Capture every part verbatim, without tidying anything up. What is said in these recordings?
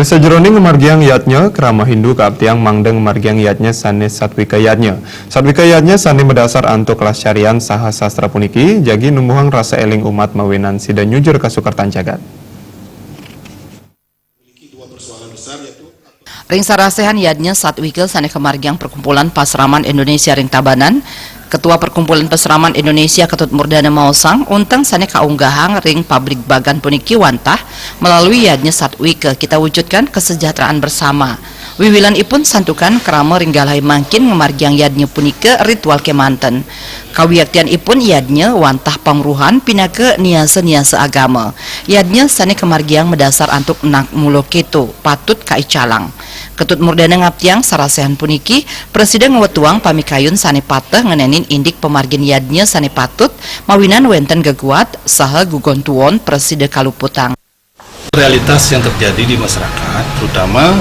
Sajeroning ngamargiang yadnya, krama Hindu kaaptiang mangda ngamargiang yadnya sané satwika yadnya. Satwika yadnya sané madasar antuk kelestarian saha sastra puniki, jagi numbuhang rasa éling umat mawinan sida nyujur kasukertan jagat. Ring sarasehan yadnya satwika sané kamargiang Perkumpulan Pasraman Indonesia ring Tabanan, Ketua Perkumpulan Pasraman Indonesia Ketut Murdana maosang, unteng sané kaunggahang ring pabligbagan puniki wantah, melalui yadnya satwika kita wujudkan kesejahteraan bersama. Wiwilanipun santukan krama ring galahé mangkin ngamargiang yadnya punika ritual kémanten. Kawiaktianipun yadnya wantah pangruhan pinaka niasa-niasa agama. Yadnya sané kamargiang madasar antuk nagmula keto, patut kaicalang. Ketut Murdana ngaptiang sarasehan puniki prasida ngwetuang pamikayun sané pateh ngenénin indik pamargin yadnya sané patut, mawinan wénten geguat saha gugon tuon prasida kaluputang. Realitas yang terjadi di masyarakat, terutama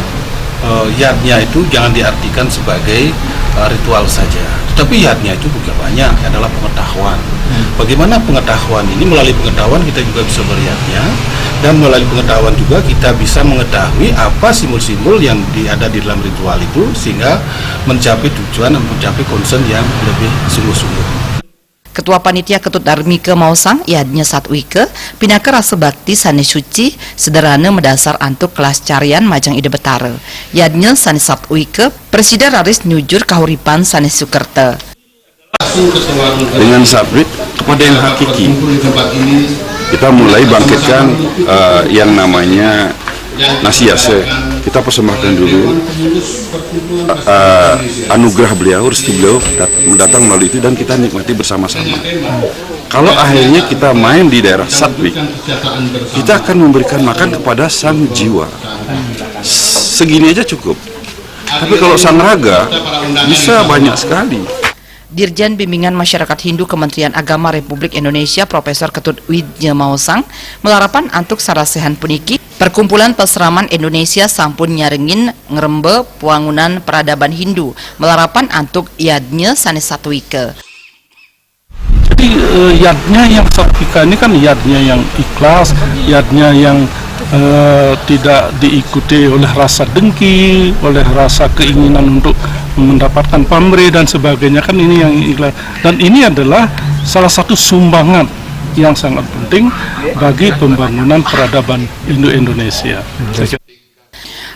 eh, yadnya itu jangan diartikan sebagai eh, ritual saja. Tetapi yadnya itu juga banyak adalah pengetahuan. Bagaimana pengetahuan ini? Melalui pengetahuan kita juga bisa beryadnya, dan melalui pengetahuan juga kita bisa mengetahui apa simbol-simbol yang di, ada di dalam ritual itu, sehingga mencapai tujuan dan mencapai concern yang lebih sungguh-sungguh. Ketua Panitia Ketut Darmika maosang, yadnya satwika pinaka rasa bakti sané suci, sederhana madasar antuk kelascarian majeng Ida Betara. Yadnya sané satwika prasida raris nyujur kahuripan sané sukerta. Dengan satwik kepada yang hakiki, kita mulai bangkitkan eh, yang namanya nasi yase. Kita persembahkan dulu eh, anugerah beliau, restu beliau dat- datang melalui itu, dan kita nikmati bersama-sama. Kalau akhirnya kita main di daerah satwik, kita akan memberikan makan kepada sang jiwa. Segini aja cukup. Tapi kalau sang raga, bisa banyak sekali. Dirjen Bimbingan Masyarakat Hindu Kementerian Agama Republik Indonesia Profesor Ketut Widya maosang, malarapan antuk sarasehan puniki, Perkumpulan Pasraman Indonesia sampun nyarengin ngremba pwangunan peradaban Hindu, malarapan antuk yadnya sané satwika. Jadi eh, yadnya yang satwika ini kan yadnya yang ikhlas, yadnya yang eh, tidak diikuti oleh rasa dengki, oleh rasa keinginan untuk mendapatkan pamrih dan sebagainya, kan ini yang ikhlas. Dan ini adalah salah satu sumbangan yang sangat penting bagi pembangunan peradaban Indo-Indonesia.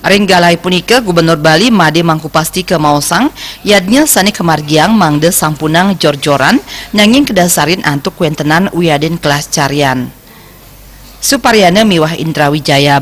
Ring galahé punika, Gubernur Bali Madé Mangkupastika maosang, yadnya sané kamargiang mangda sampunang jor-joran, nanging kadasarin antuk kawéntenan wiadin kelascarian. Suparyana miwah Indra Wijaya